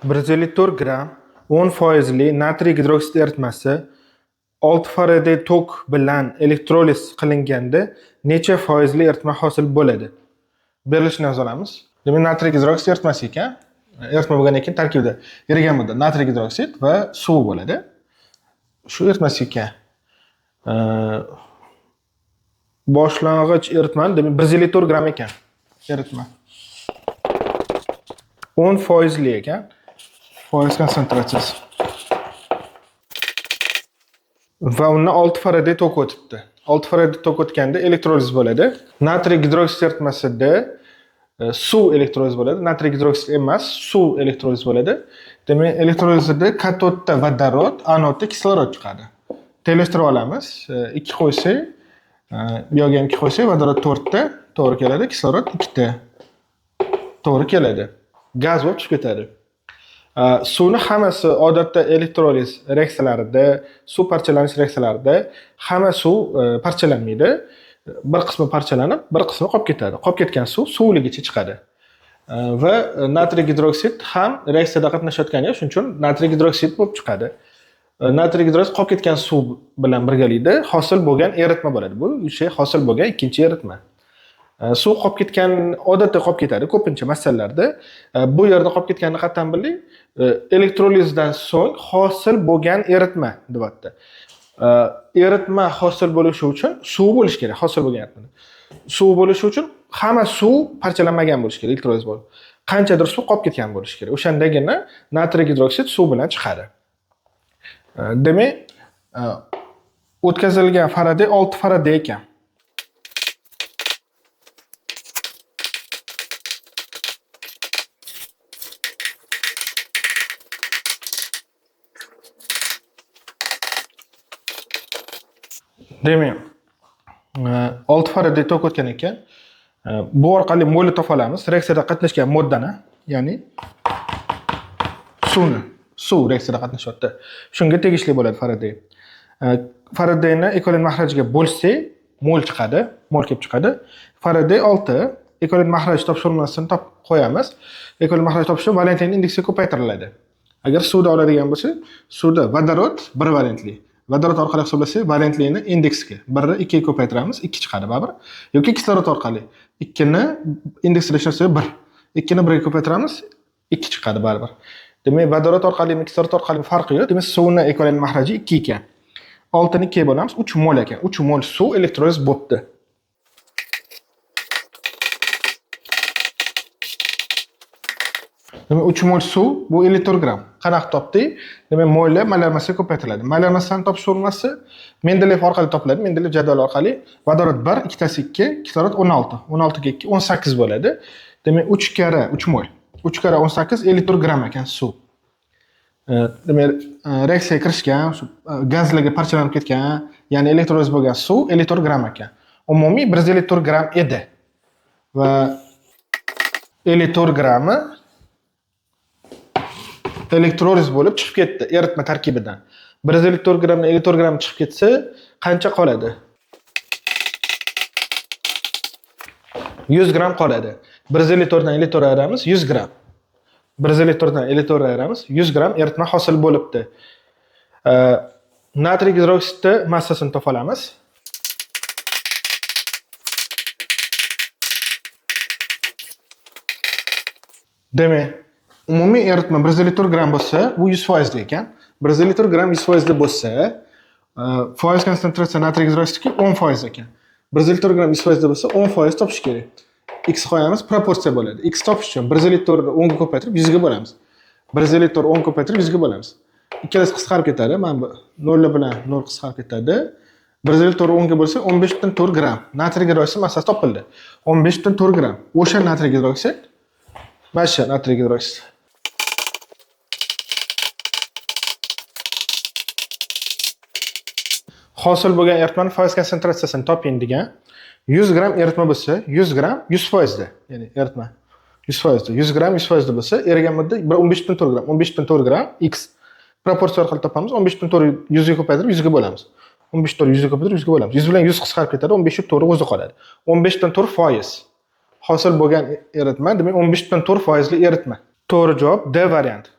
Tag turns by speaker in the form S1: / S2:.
S1: 154 gramm 10 foizli natriy gidroksid eritmasi 6 Faraday tok bilan elektroliz qilinganda necha foizli eritma hosil bo'ladi? Berilishini yoza olamiz. Demak, natriy gidroksid eritmasi ekan. Eritma bo'lgandan keyin tarkibida erigan muddat natriy gidroksid va suv bo'ladi. Shu eritmasi ekan. Boshlang'ich eritma, demak 154 gramm ekan eritma. 10 foizli ekan. Foiz konsentratsiyasi. Va undan 6 Faraday tok o'tibdi. 6 Faraday tok o'tganda elektroliz bo'ladi. Natriy gidroksid eritmasida suv elektroliz bo'ladi. Natriy gidroksid emas, suv elektroliz bo'ladi. Demak, elektrolizda katodda vodorod, anodda kislorod chiqadi. Tenglashtirib olamiz. 2 qo'ysak, bu yoqga ham 2 qo'ysak, vodorod 4 ta to'g'ri keladi, kislorod 2 ta to'g'ri keladi. Gaz bo'lib chiqib ketadi. Suvni hammasi odatda elektroliz reaksiyalarida, suv parchalanish reaksiyalarida hamma suv parchalanmaydi. Bir qismi parchalanib, bir qismi qolib ketadi. Qolib ketgan suv suvligicha chiqadi. Va natriy gidroksid ham reaksiyada qatnashayotgani yo'q, shuning uchun natriy gidroksid bo'lib chiqadi. Natriy gidroksid qolib ketgan suv bilan birgalikda hosil bo'lgan eritma bo'ladi. Bu o'sha hosil bo'lgan ikkinchi eritma. Suv qolib ketgan, odatda qolib ketadi ko'pincha masalalarda. Bu yerda qolib ketganini qatdan bildik. Elektrolizdan so'ng hosil bo'lgan eritma deyapti. Eritma hosil bo'lishi uchun suv bo'lishi kerak, hosil bo'lgan eritma. Suv bo'lishi uchun hamma suv parchalanmagan bo'lishi kerak, elektroliz bo'lib. Qanchadir suv qolib ketgan bo'lishi kerak. O'shandagina natriy gidroksid suv bilan chiqadi. Demak, o'tkazilgan Faraday 6 Faraday ekan. Demak, 6 Faraday tok o'tgan ekan. Bu orqali molni topa olamiz. Reaksiyada qatnashgan moddani, ya'ni suvni, suv reaksiyada qatnashyapti. Shunga tegishli bo'ladi Faraday. Faradayni ekvivalent mahrajiga bo'lsak, mol chiqadi, mol kelib chiqadi. Faraday 6 ekvivalent mahraj topish formulasini topib qo'yamiz. Ekvivalent mahraj topish uchun valentlik indeksi ko'paytiriladi. Agar suvda oladigan bo'lsak, suvda vodorod 1 valentli. Vodorod orqali hisoblasak, valentlikni indeksga 1ni 2 ga ko'paytiramiz, 2 chiqadi baribir. Yoki kislorod orqali 2 ni indeksida ishlasak 1. 2 ni 1 ga ko'paytiramiz, 2 chiqadi baribir. Demak, vodorod orqali, kislorod orqali farqi yo'q. Demak, suvni ekvivalent mahraji 2 ekan. 6 ni 2 ga bo'lamiz, 3 mol ekan. 3 mol suv elektroliz bo'pti. Demak, 3 mol suv bu 54 gramm. Qanaqa topdik? Demak, mollar molar massaga ko'paytiriladi. Molar massani topish formulasi Mendeleyev orqali topiladi. Mendeleyev jadvali orqali vodorod 1, ikkitasi 2, kislorod 16. 16 ga 2 18 bo'ladi. Demak, 3 karra 3 mol. 3 karra 18 54 gramm ekan suv. Demak, reaksiyaga kirishgan, shu gazlarga parchalanib ketgan, ya'ni elektroliz bo'lgan suv 54 gramm ekan. Umumiy 154 gramm edi. Va 54 grammi elektroliz bo'lib chiqib ketdi eritma tarkibidan. 154 grammdan 54 gramm chiqib ketsa, qancha qoladi? 100 gramm qoladi. 154 dan 54 ayiramiz, 100 gramm. 154 dan 54 ayiramiz, 100 gramm eritma hosil bo'libdi. Natriy gidroksidni massasini topa olamiz. Demak, umumiy eritma 154 gramm bo'lsa, bu 100% ekan. 154 gramm 100% bo'lsa, foiz konsentratsiya natriy gidroksidga 10% ekan. 154 gramm 100% bo'lsa, 10% topish kerak. X qo'yamiz, proporsiya bo'ladi. X topish uchun 154 ni 10 ga ko'paytirib 100 ga bo'lamiz. 154 10 ko'paytirib 100 ga bo'lamiz. Ikkalasi qisqarib ketadi. Mana bu 0 bilan 0 qisqarib ketadi. 154 10 ga bo'lsa 15.4 gramm natriy gidroksid massasi topildi. 15.4 gramm. O'sha natriy gidroksid, mana shu natriy gidroksid. Hosil bo'lgan eritmani foiz konsentratsiyasini toping degan. 100 gramm eritma bo'lsa, 100 gramm 100%da, ya'ni eritma 100%da, 100 gramm 100%da bo'lsa, erigan muddat bir 15.4 gramm, 15.4 gramm x proporsiya orqali topamiz. 15.4 100 ga ko'paytirib 100 ga bo'lamiz. 15.4 100 ga ko'paytirib 100 ga bo'lamiz. 100 bilan 100 qisqarib ketadi, 15.4 o'zi qoladi. 15.4% hosil bo'lgan eritma, demak 15.4 foizli eritma. To'g'ri javob D varianti.